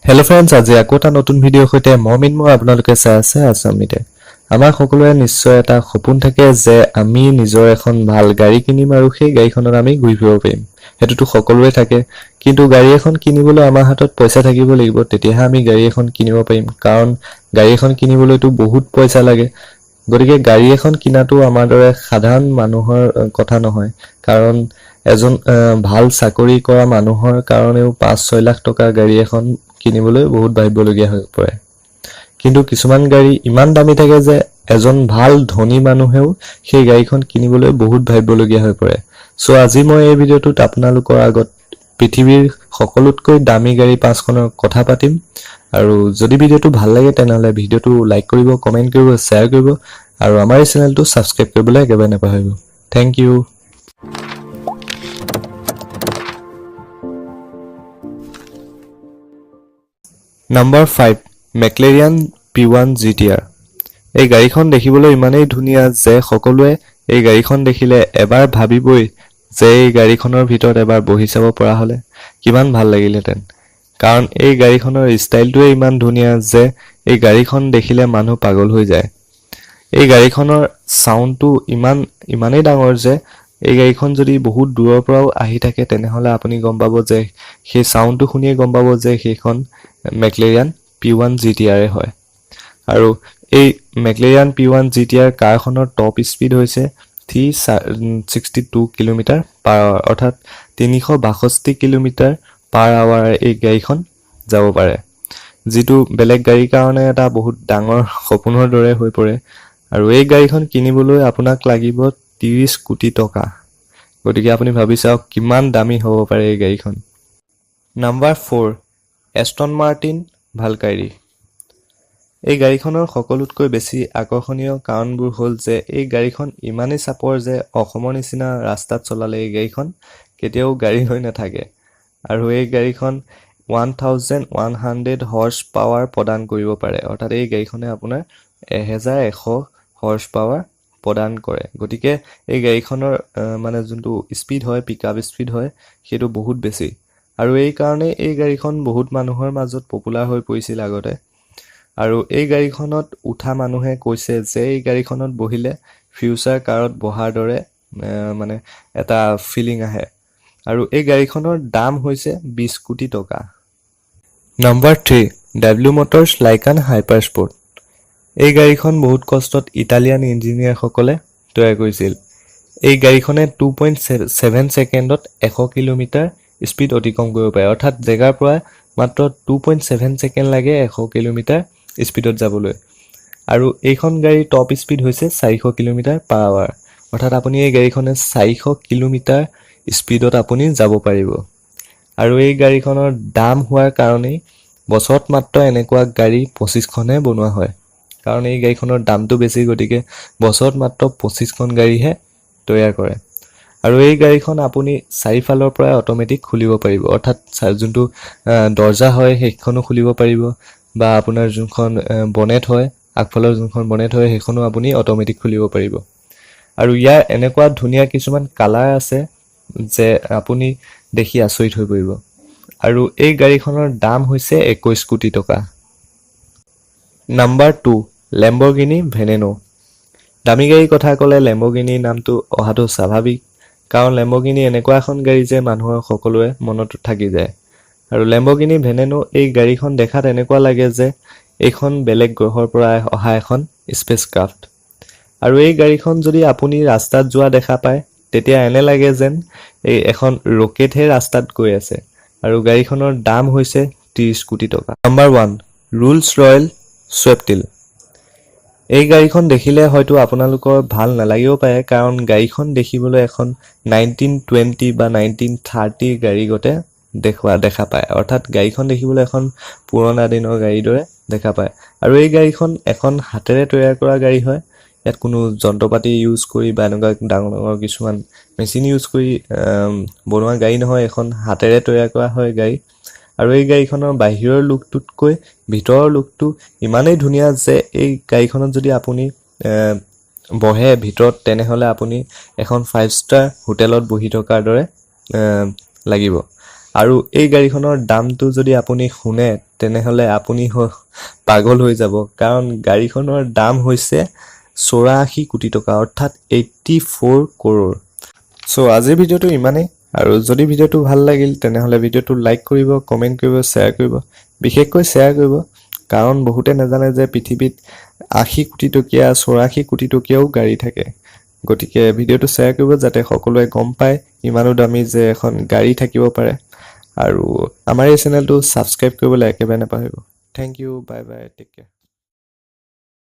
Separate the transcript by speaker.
Speaker 1: Hello' friends, আজি আকৌ এটা নতুন ভিডিঅ'ৰ সৈতে মই মৃন্ময়, আপোনালোকে চাই আছে আছাম মিডিয়া। আমাৰ সকলোৰে নিশ্চয় এটা সপোন থাকে যে আমি নিজৰ এখন ভাল গাড়ী কিনিম আৰু সেই গাড়ীখনত আমি ঘূৰি ফুৰিব পাৰিম। সেইটোতো সকলোৰে থাকে, কিন্তু গাড়ী এখন কিনিবলৈ আমাৰ হাতত পইচা থাকিব লাগিব, তেতিয়াহে আমি গাড়ী এখন কিনিব পাৰিম। কাৰণ গাড়ী এখন কিনিবলৈতো বহুত পইচা লাগে। গতিকে গাড়ী এখন কিনাটো আমাৰ দৰে সাধাৰণ মানুহৰ কথা নহয়, কাৰণ এজন ভাল চাকৰি কৰা মানুহৰ কাৰণেও 5-6 লাখ টকাৰ গাড়ী এখন কিনিবলৈ বহুত ভাবিবলগীয়া হৈ পৰে। কিন্তু কিছুমান গাড়ী ইমান দামী থাকে যে এজন ভাল ধনী মানুহেও সেই গাড়ীখন কিনিবলৈ বহুত ভাবিবলগীয়া হৈ পৰে। আজি মই এই ভিডিঅ'টোত আপোনালোকৰ আগত পৃথিৱীৰ সকলোতকৈ দামী গাড়ী 5খনৰ কথা পাতিম। আৰু যদি ভিডিঅ'টো ভাল লাগে তেনেহ'লে ভিডিঅ'টো লাইক কৰিব, কমেণ্ট কৰিব, শ্বেয়াৰ কৰিব আৰু আমাৰ এই চেনেলটো ছাবস্ক্ৰাইব কৰিবলৈ একেবাৰে নাপাহৰিব। Thank you. Number 5, McLaren P1 GTR। এই গাড়ীখন দেখিবলৈ ইমানেই ধুনীয়া যে সকলোৱে এই গাড়ীখন দেখিলে এবাৰ ভাবিবই যে এই গাড়ীখনৰ ভিতৰত এবাৰ বহি চাব পৰা হ'লে কিমান ভাল লাগিলহেঁতেন। কাৰণ এই গাড়ীখনৰ ষ্টাইলটোৱে ইমান ধুনীয়া যে এই গাড়ীখন দেখিলে মানুহ পাগল হৈ যায়। এই গাড়ীখনৰ চাউণ্ডটো ইমানেই ডাঙৰ যে এই গাড়ীখন যদি বহুত দূৰৰ পৰাও আহি থাকে তেনেহ'লে আপুনি গম পাব যে সেই চাউণ্ডটো শুনিয়ে গম পাব যে সেইখন মেকলেৰিয়ান P1 GTR হয়। আৰু এই মেকলেৰিয়ান P1 GTR কাৰখনৰ টপ স্পীড হৈছে 362 কিলোমিটাৰ পাৰ আৱাৰ, অৰ্থাৎ 362 কিলোমিটাৰ পাৰ আৱাৰ এই গাড়ীখন যাব পাৰে, যিটো বেলেগ গাড়ীৰ কাৰণে এটা বহুত ডাঙৰ সপোনৰ দৰে হৈ পৰে। আৰু এই গাড়ীখন কিনিবলৈ আপোনাক লাগিব 30 কোটি টকা। গতিকে আপুনি ভাবি চাওক কিমান দামী হ'ব পাৰে এই গাড়ীখন। Number 4, Aston Martin Valkyrie. এই গাড়ীখনৰ সকলোতকৈ বেছি আকৰ্ষণীয় কাৰণবোৰ হ'ল যে এই গাড়ীখন ইমানেই চাপৰ যে অসমৰ নিচিনা ৰাস্তাত চলালে এই গাড়ীখন কেতিয়াও গাড়ী হৈ নাথাকে। আৰু এই গাড়ীখন 1100 হৰ্চ পাৱাৰ প্ৰদান কৰিব পাৰে, অৰ্থাৎ এই গাড়ীখনে আপোনাৰ 1100 হৰ্চ পাৱাৰ প্ৰদান কৰে। গতিকে এই গাড়ীখনৰ যোনটো স্পীড হয়, পিক আপ স্পীড হয়, সেইটো বহুত বেছি। আৰু এই কাৰণেই এই গাড়ীখন বহুত মানুহৰ মাজত পপুলাৰ হৈ পৰিছিল আগতে। আৰু এই গাড়ীখনত উঠা মানুহে কৈছে যে এই গাড়ীখনত বহিলে ফিউচাৰ কাৰত বহাৰ দৰে এটা ফিলিং আহে। আৰু এই গাড়ীখনৰ দাম হৈছে 20 কোটি টকা। Number 3, W Motors Lykan hyper sport. এই গাড়ীখন বহুত কষ্টত ইটালিয়ান ইঞ্জিনিয়াৰসকলে তৈয়াৰ কৰিছিল। এই গাড়ীখনে 2.7 ছেকেণ্ডত 100 কিলোমিটাৰ স্পীড অতিক্ৰম কৰিব পাৰে, অৰ্থাৎ জেগাৰ পৰা মাত্ৰ 2.7 ছেকেণ্ড লাগে 100 কিলোমিটাৰ স্পীডত যাবলৈ। আৰু এইখন গাড়ীৰ টপ স্পীড হৈছে 400 কিলোমিটাৰ পাৰ আৱাৰ, অৰ্থাৎ আপুনি এই গাড়ীখনে 400 কিলোমিটাৰ স্পীডত আপুনি যাব পাৰিব। আৰু এই গাড়ীখনৰ দাম হোৱাৰ কাৰণেই বছৰত মাত্ৰ এনেকুৱা গাড়ী 25খনহে বনোৱা হয়, কাৰণ এই গাড়ীখনৰ দামটো বেছি, গতিকে বছৰত মাত্ৰ 25খন গাড়ীহে তৈয়াৰ কৰে। আৰু এই গাড়ীখন আপুনি চাৰিফালৰ পৰাই অট'মেটিক খুলিব পাৰিব, অৰ্থাৎ যোনটো দৰ্জা হয় সেইখনো খুলিব পাৰিব, বা আপোনাৰ যোনখন বনেট হয়, আগফালৰ যোনখন বনেট হয় সেইখনো আপুনি অট'মেটিক খুলিব পাৰিব। আৰু ইয়াৰ এনেকুৱা ধুনীয়া কিছুমান কালাৰ আছে যে আপুনি দেখি আচৰিত হৈ পৰিব। আৰু এই গাড়ীখনৰ দাম হৈছে 21 কোটি টকা। Number 2, Lamborghini Veneno. দামী গাড়ীৰ কথা ক'লে লেম্বৰগিনিৰ নামটো অহাটো স্বাভাৱিক, কাৰণ লেম্বৰগিনি এনেকুৱা এখন গাড়ী যে মানুহৰ সকলোৰে মনত থাকি যায়। আৰু লেম্বৰগিনি ভেনেনো এই গাড়ীখন দেখাত এনেকুৱা লাগে যে এইখন বেলেগ গ্ৰহৰ পৰা অহা এখন স্পেচক্ৰাফ্ট। আৰু এই গাড়ীখন যদি আপুনি ৰাস্তাত যোৱা দেখা পায় তেতিয়া এনে লাগে যেন এই এখন ৰকেটহে ৰাস্তাত গৈ আছে। আৰু গাড়ীখনৰ দাম হৈছে 30 কোটি টকা। Number 1, Rolls Royce Sweptail. এই গাড়ীখন দেখিলে হয়তো আপোনালোকৰ ভাল নালাগিব পাৰে, কাৰণ গাড়ীখন দেখিবলৈ এখন 1920 বা 1930 গাড়ী গতে দেখা পায়, অৰ্থাৎ গাড়ীখন দেখিবলৈ এখন পুৰণা দিনৰ গাড়ীৰ দৰে দেখা পায়। আৰু এই গাড়ীখন এখন হাতেৰে তৈয়াৰ কৰা গাড়ী হয়, ইয়াত কোনো যন্ত্ৰপাতি ইউজ কৰি বা এনেকুৱা ডাঙৰ ডাঙৰ কিছুমান মেচিন ইউজ কৰি বনোৱা গাড়ী নহয়, এখন হাতেৰে তৈয়াৰ কৰা হয় গাড়ী। আৰু এই গাড়ীখনৰ বাহিৰৰ লুকটোতকৈ ভিতৰৰ লুকটো ইমানেই ধুনীয়া যে এই গাড়ীখনত যদি আপুনি বহে ভিতৰত তেনেহ'লে আপুনি এখন 5 ষ্টাৰ হোটেলত বহি থকাৰ দৰে লাগিব। আৰু এই গাড়ীখনৰ দামটো যদি আপুনি শুনে, তেনেহ'লে আপুনি পাগল হৈ যাব, কাৰণ গাড়ীখনৰ দাম হৈছে 84 কোটি টকা, অৰ্থাৎ 84 কৰোৰ। চ' আজিৰ ভিডিঅ'টো ইমানেই আৰু যদি ভিডিঅ'টো ভাল লাগিল, তেনেহ'লে ভিডিঅ'টো লাইক কৰিব, কমেণ্ট কৰিব, শ্বেয়াৰ কৰিব। বিশেষকৈ শ্বেয়াৰ কৰিব, কাৰণ বহুতে নাজানে যে পৃথিৱীত 80 কোটি টকীয়া, 84 কোটি টকীয়াও গাড়ী থাকে। গতিকে ভিডিঅ'টো শ্বেয়াৰ কৰিব, যাতে সকলোৱে গম পায় ইমানো দামী যে এখন গাড়ী থাকিব পাৰে। আৰু আমাৰ এই চেনেলটো ছাবস্ক্ৰাইব কৰিবলৈ একেবাৰে নাপাহৰিব। Thank you, bye bye, take care.